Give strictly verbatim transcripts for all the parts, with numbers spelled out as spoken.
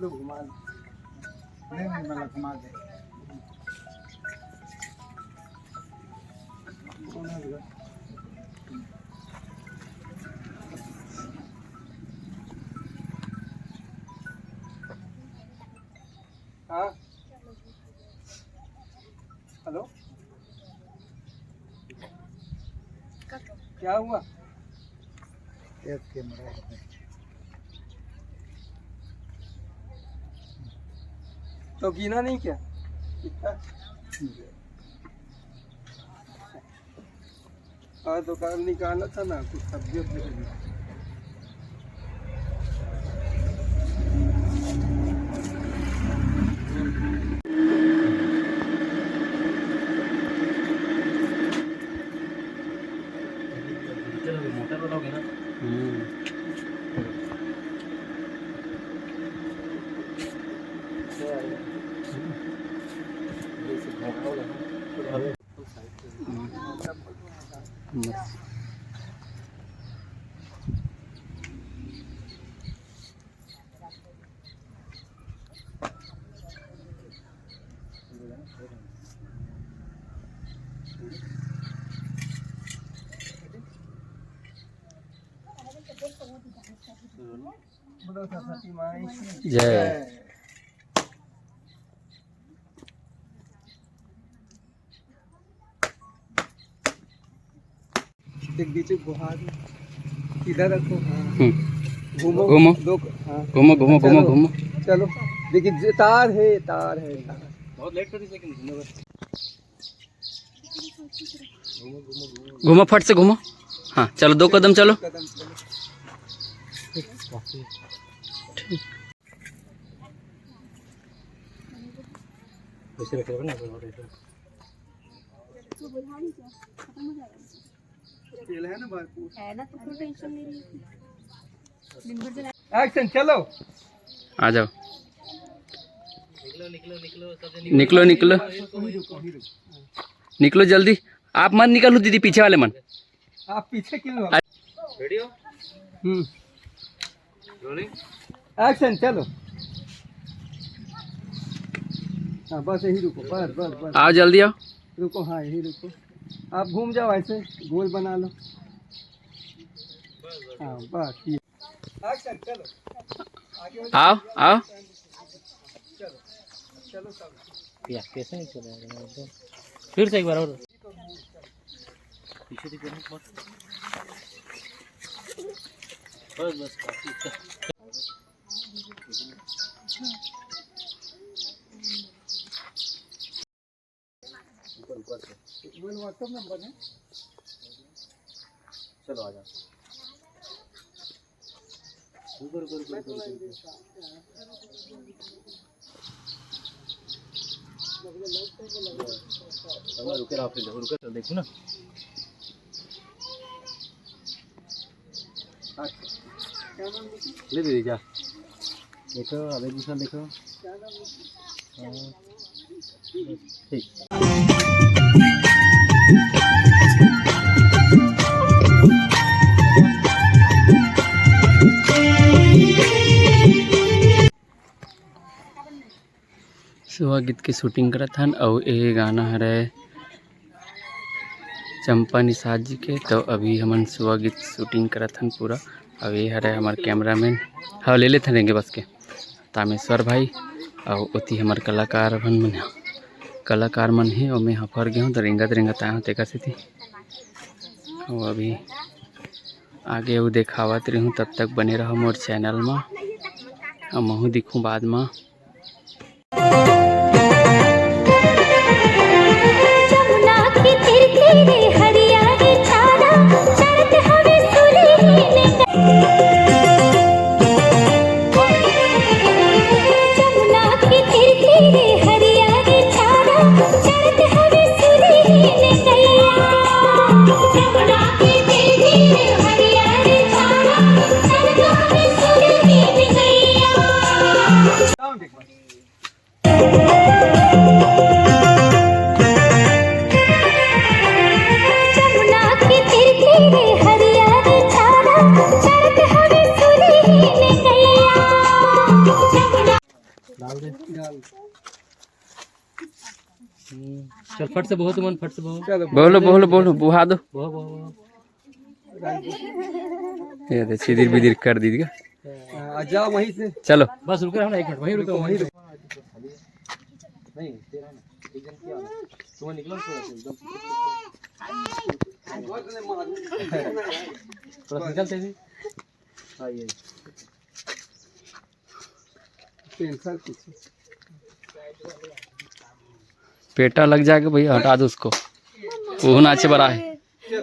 लो घुमा ले। नहीं, नहीं, मतलब घुमा दे। हाँ। हेलो, क्या हुआ? एक कैमरा है। तो गिना नहीं क्या? कितना? हाँ, तो कल निकाला था ना, कुछ सब्जी वब्जी का भी। मोटर वाला होगा ना। हम्म। जय। एक बीच में घुमा दो। इधर रखो, हाँ। हम्म। घूमो। घूमो। दो, हाँ। घूमो, घूमो, घूमो, चलो। घूमो। चलो। देखिए, जे-, तार है, तार है, तार। बहुत लेट कर दी, लेकिन घूमो बस। घूमो, घूमो, घूमो। घूमो, फट से घूमो। हाँ, चलो, दो कदम चलो। कदम चलो। ठीक। वैसे रख लेना, थोड़ा, थोड़ा। तेल है ना भरपूर। है ना, तो क्यों टेंशन ले रही है? दिन भर चला। एक्शन, चलो। आ जाओ। निकलो, निकलो, निकलो, सब जने निकलो, निकलो। वहीं रुको, वहीं रुको। निकलो जल्दी। आप मत निकलो दीदी, पीछे वाले मन। आप पीछे क्यों हो? रेडी हो? हम्म। रोलिंग। एक्शन, चलो। हाँ, बस यही रुको, बस, बस, बस। आओ, जल्दी आओ। रुको, हाँ, यही रुको। आप घूम जाओ, ऐसे गोल बना लो। हाँ, बस, ये। एक्शन, चलो। आगे हो जाओ। आओ, आओ। चलो, चलो सब। या, कैसे नहीं चल रहा है एकदम? फिर से एक बार और। पीछे देखो, मत। बस, बस, काफी अच्छा। ऊपर, ऊपर से। WhatsApp नंबर है। चलो, आ जाओ। ऊपर, ऊपर, ऊपर, ऊपर, ऊपर। रुके रहो, फिर रुके, चल, देखो ना। अच्छा। ले दीदी, जा। देखो, अब एक दूसरा देखो। हाँ। ठीक। सुहागीत के शूटिंग करत हन, अउ ए गाना हरय चंपा निषाद जी के। तो अभी हमन सुहागीत शूटिंग करत हन पूरा। अउ ए हरय हमर कैमरामैन, हाँ, ले लेथन रेंगे बस के, तामेश्वर भाई। अउ ओती हमर कलाकार मन, मन ह, कलाकार मन हे, अउ मैं ह फर गे हूँ, तो रेंगत रेंगत आए हूँ तेकर सेती। अउ अभी आगे अउ देखावत रहिहूँ, तब तक बने रहो मोर चैनल म, अउ महूँ दिखूँ बाद म। जमुना के तीर तीरे हरिया रे चारा, चरत हवे सुरही में। जमुना के तीर तीरे हरिया रे चारा, चरत हवे सुरही में गैया। जमुना के तीर तीरे हरिया रे चारा, चरत हवे सुरही में गैया। हम्म, चल, फट से बोहो तुमन, फट से बोहो। चलो। बोलो, बोलो, बोलो, बुहा दो। बोहो, बोहो, बोहो। ये दे, सिदिर बिदिर कर दी। हाँ, जाओ वहीं से। चलो। बस रुको ना, एक मिनट, वहीं रुको, वहीं रुको। नहीं, तेरा ना, एक जन किया ना। तुम निकलो थोड़ा सा, एकदम। थोड़ा सा निकलते भी। हाँ, ये। पेंसिल पीछे। पेटा लग जाएगा भैया, हटा दो उसको। वो नाचे बड़ा है। ये,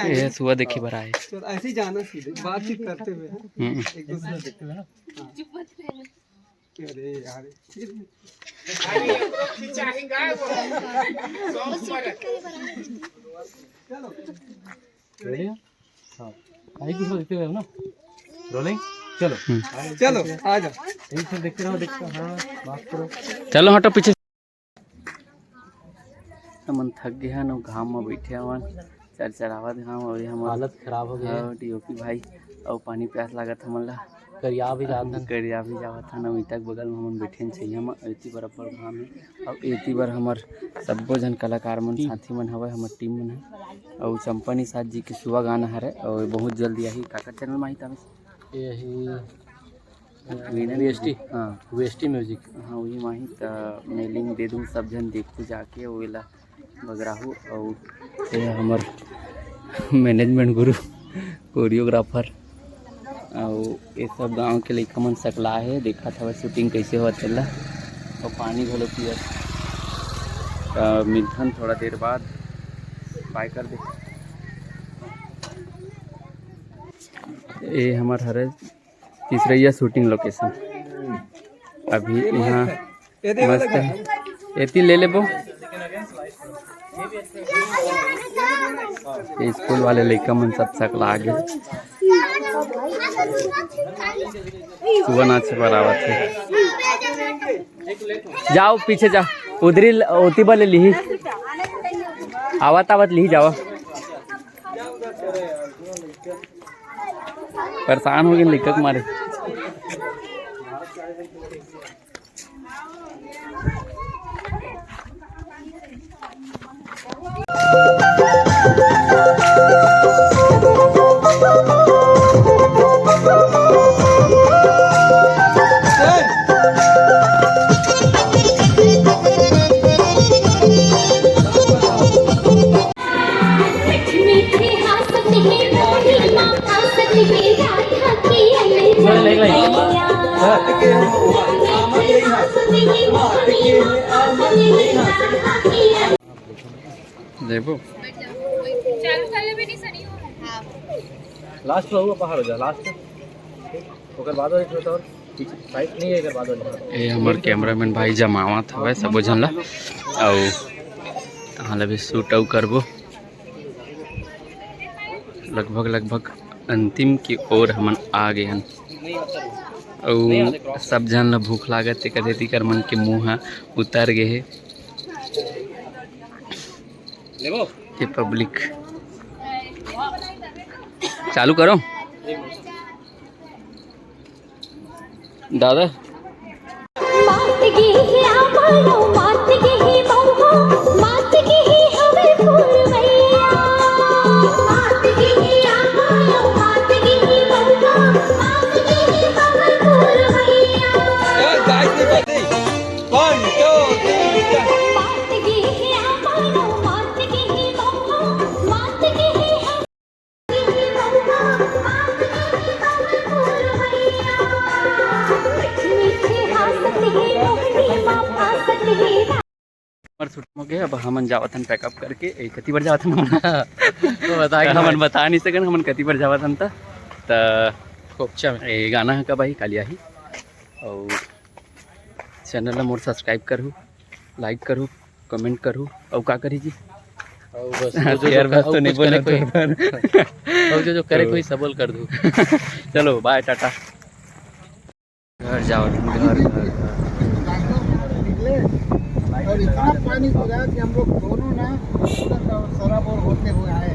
ये सुबह देखी बड़ा है। चल, ऐसे ही जाना सीधे, बातचीत करते हुए। हम्म। एक दूसरे से। हाँ। अरे यार। चलो। रेडी? हाँ। एक दूसरे देखते हुए ना। रोलिंग। चलो। हम्म। चलो, आ जाओ। एक दूसरे देखते रहो, देखते रहो। हाँ, बात करो। चलो, हटो पीछे। हमन थक गे हन अउ घाम म बइठे हवन, चरचरावत घाम, अउ ये हमर हालत खराब हो गया है। हाँ, डीओपी भाई, अउ पानी प्यास लागत हमन ला। करिया भी जात हन। करिया भी जावत हन, अउ ईटा के बगल म हमन बइठे हन छइहां म, एती बर अब्बड़ घाम हे, अउ एती बर हमर सब्बो झन कलाकार मन, टीम। साथी मन हवय, हमर टीम मन हे, अउ चंपा निषाद जी के सुवा गाना हरे, अउ बहुत जल्दी आही। काकर चैनल म आही तबे? ये ही वीणा वीएसटी। हाँ। VST music. हाँ, वही माही त मैं लिंक दे दूँ, सब झन देखू जाके, ओला बगराहू। अउ ये हमर मैनेजमेंट गुरु, कोरियोग्राफर, अउ ये सब गांव के लइका मन सकला हे, देखत हवय शूटिंग कइसे होवत तेला, अउ पानी घलो पियत। त मिलथन थोड़ा देर बाद, बाय कर दे। ये हमर हरे तीसरैया शूटिंग लोकेशन। अभी यहाँ मस्त है, एती ले लेबो। ये स्कूल वाले लइका मन सब सकला आगे, सुबह नाच बर आवत हे। जाओ पीछे जा, उधरी ल-, ओती बले लिही, आवत आवत लिही जावा। परेशान हो गए लइका के मारे। देखो। चालू कर ले बेटी, सनी हो। हाँ। लास्ट में हुआ, बाहर हो जा, लास्ट। ओकर बाद वाली थोड़ा सा और पीछे, साइड नहीं है, एकर बाद वाली। ये हमर कैमरामैन भाई जमावत हवय सबो झन ला, अउ तहाँ ला भी शूट अउ करबो। लगभग, लगभग अंतिम की ओर हमन आ गे हन, अउ सब झन ला भूख लागत हे, तेकर सेती कर मन के मुंह ह उतर गे हे। ये पब्लिक चालू करो। दादा। मात गे हे आमा लो, मात गे हे मउहा, मात गे हे हवे फूल मैया। मात गे हे आमा लो, मात गे हे मउहा, मात गे हे हवे फूल मैया। ए, गाइस, नहीं बजती। One, two, three, start। मात गे हे आमा लो, मात गे हे मउहा, मात गे हे हवे हमर शूटिंग हो गया, अब हमन जावत हन पैकअप करके। ए, कति बर जावत हन हमन? वो बता के हमन भाई। बता नहीं सकन हमन कति बर जावत हन त। त खोपचा में। ए, गाना ह का भाई, काली आही। अउ चैनल ला मोर सब्सक्राइब करहू, लाइक करहू, कमेंट करहू, अउ का करही जी? अउ बस, हाँ, जो, जो, यार, बस अउ तो कुछ नहीं बोले करे कोई। तो। अउ जो, जो करे तो कोई, सबोल कर दू। चलो, बाय, टाटा। घर जाओ, घर, घर, घर। निकले और इतना पानी गिरा कि हम लोग दोनों ना पूरा सराबोर होते हुए आए।